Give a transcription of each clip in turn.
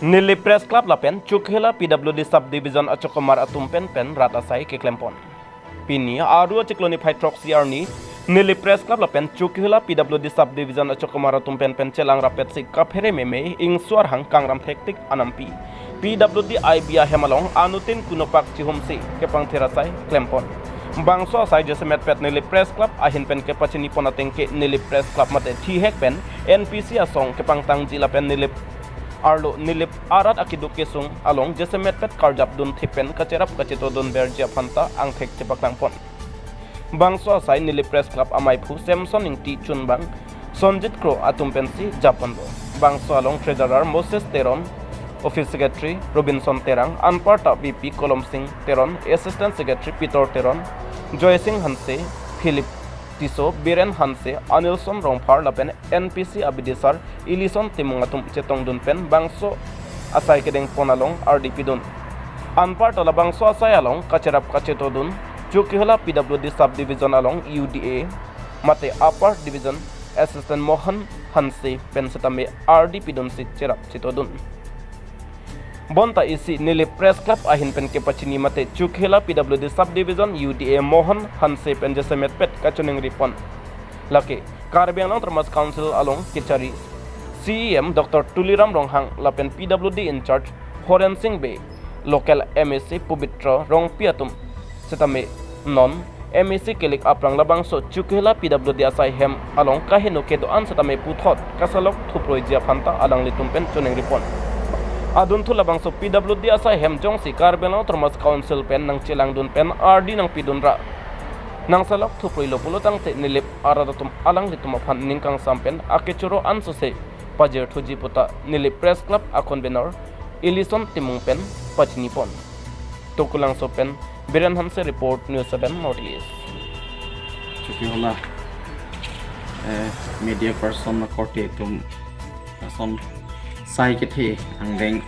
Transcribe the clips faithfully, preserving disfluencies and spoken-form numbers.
Nilip Press Club lapen Chokihola P W D Sub Division achokomar atum pen pen rat asai keklempon. Pini Aru achiklo niphai throksi arni Nilip Press Club lapen Chokihola P W D Sub Division achokomar atum pen pen chelang rapetsi kaphere meme ingsuar hang kangram thektik anampi P W D I B ahem along anuttin kunopak chihumsi kepangthir asai klempon. Bangso asai jasemet pet Nilip Press Club ahin pen kepachinipon ateng ke Nilip Press Club mate thihek pen N P C asong kepangtangji lapen Nilip arlo Nilip arat akeduk kesung along jasemet pet karjap dunthip pen kacherap kachetodun berji aphanta angthek chepaklangpon. Bangso asai Nilip Press Club amaiphu Samson Ingti chunbang Sonjit Kro atum pensi japon do. Bangso along Treasurer Moses Teron, Office Secretary Robinson Terang, anparta V P Kolom Sing Teron, Assistant Secretary Peter Teron, Joy Sing Hanse, Philip Tisso, Biren Hanse, Anilson Rongphar lapen N P C abidisar Ilison Timung atum chetongdun pen bangso asai kedengpon along ardi pidun. Anparta labangso asai along kacherap kachetodun Chokihola P W D Sub Division along U D A mate Upper Division Assistant Mohan Hanse pen setame ardi pidunsi cherap chetodun. Bonta isi Nilip Press Club ahin pen kepachini mate Chokihola P W D Sub Division U D A Mohan Hanse pen jasemet pet kachoningripon. Lake Karbi Anglong Autonomous Council along kechari C E M Doctor Tuliram Ronghang lapen P W D in charge Horen Sing Bey, local M A C Pubitra Rongpi atum setame non M A C kelik aphrang labangso Chokihola P W D asai hem along kaheno kedo-an setame puthot kasalok thuproiji aphanta alanglitum pen choningripon. Adunthu labangso P W D asai hem jongsi Karbi Anglong Autonomous Council pen nangchelangdun pen ardi nangpidunra nangsalok thuproilo pulo tangte Nilip arat atum alanglitum aphan ning kangsam pen akechoro ansose pajirthuji puta Nilip Press Club a-convener Ilison Timung pen pachinipon. Tokulangso pen Biren Hanse report, News seven North East. Chokihola, eh, media person akorte atum ason sai kethe angdeng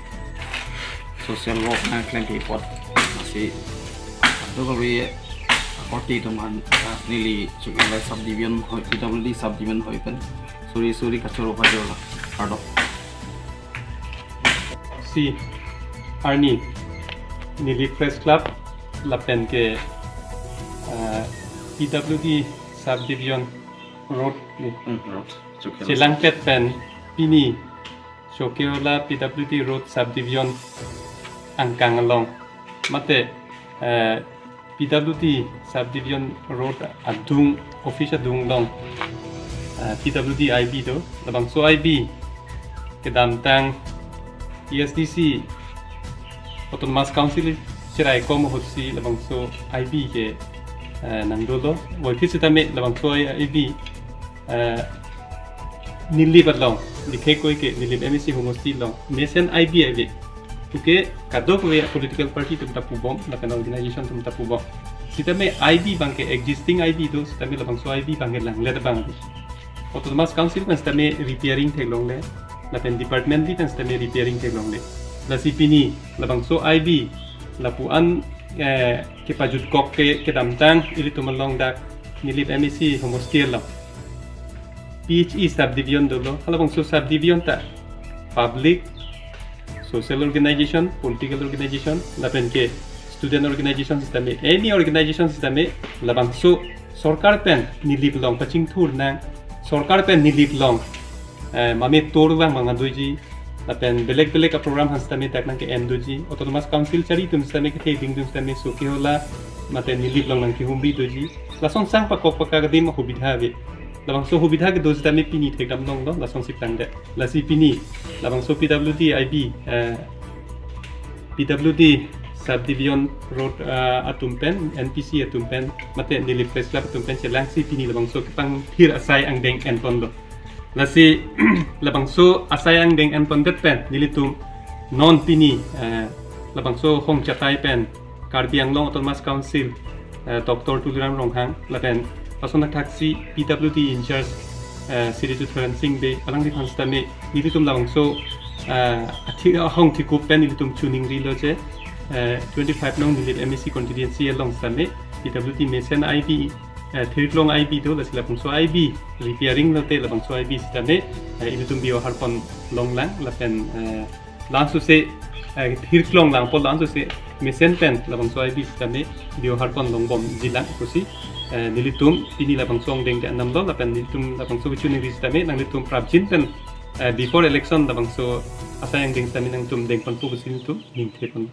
social work nangklempi apot, lasi ado kali akorte atum an, ah, neli Chokihola Sub Division hoi, P W D Sub Division hoi pen suri suri kachoro pajirlo, kardom. Si arni Nilip Press Club lapen ke, ah, P W D Sub Division Road ni. Hmm, road. Chokihola. Chelangpet pen pini Chokihola P W D Road Sub Division angkang along mate, eh, P W D Sub Division Road adung, office adung along, eh, P W D I B do, labangso I B kedamtang A S D C Autonomous Council cheraikom ahutsi labangso I B ke, eh, nangdolo. Waikit setame labangso I B, eh, Nilip along, dikhe koi ke Nilip M A C homosti along mesen I B ave. Puke kadokave political party atum ta pubom, lapen organization atum ta pubom. Setame I B abang ke existing I B do, setame labangso I B abang ke langlet abang. Autonomous Council pen setame repairing theklongle, lapen department di pen setame repairing theklongle. Lasi pini labangso I B lapu-an, eh, kepajutkok ke kedamtang ilitum along dak Nilip M A C homosti along P H E subdivision dolo, halabangso subdivision ta public, social organization, political organization, lapen ke student organization setame, any organization setame, labangso sorkar pen Nilip along pachingthur nang, sorkar pen Nilip along, eh, mame tour vang mangha doji, lapen belek belek a-program aphan setame dak nangke-en doji, Autonomous Council chari atum setame kethe ding atum setame Chokihola mate Nilip along nangkehumri doji, lason sang pakok pakak adim ahubidha ave. Labangso hubidha kedo setame pini thekdam longlo, lasonsi tangdet. Lasi pini labangso P W D I B, eh, P W D Subdivision Road, eh, atum pen, N P C atum pen, mate Nilip Press Club atum pen chelangsi pini labangso kepangthir asai angdeng enponlo. Lasi labangso asai angdeng enpondet pen nelitum non pini, eh, labangso hong chatai pen Karbi Anglong Autonomous Council, eh, Doctor Tuliram Ronghang, lapen lason athaksi P W D in charge, eh, Shri Jutharan Singh Bey, alangliphan setame nelitum labangso, eh, athi-, ahong thikup pen nelitum choningrilo je, eh, twenty-five nong Nilip M A C constituency along setame P W D mesen I B, eh, thirklong I B do, lasi labangso I B repairing lote labangso I B setame, eh, ilitum biohar pon longlang, lapen, eh, langsose, eh, hirklong langpo langsose mesen pen labangso I B sitame biohar pon longbomji lang pusi, eh, nelitum pini labangso angdeng de anam lo lapen nelitum labangso kechun ningri sitame nanglitum prapjin pen, eh, before election labangso asai angdeng sitame nangtum dengponpo pusi nelitum ningthe pon.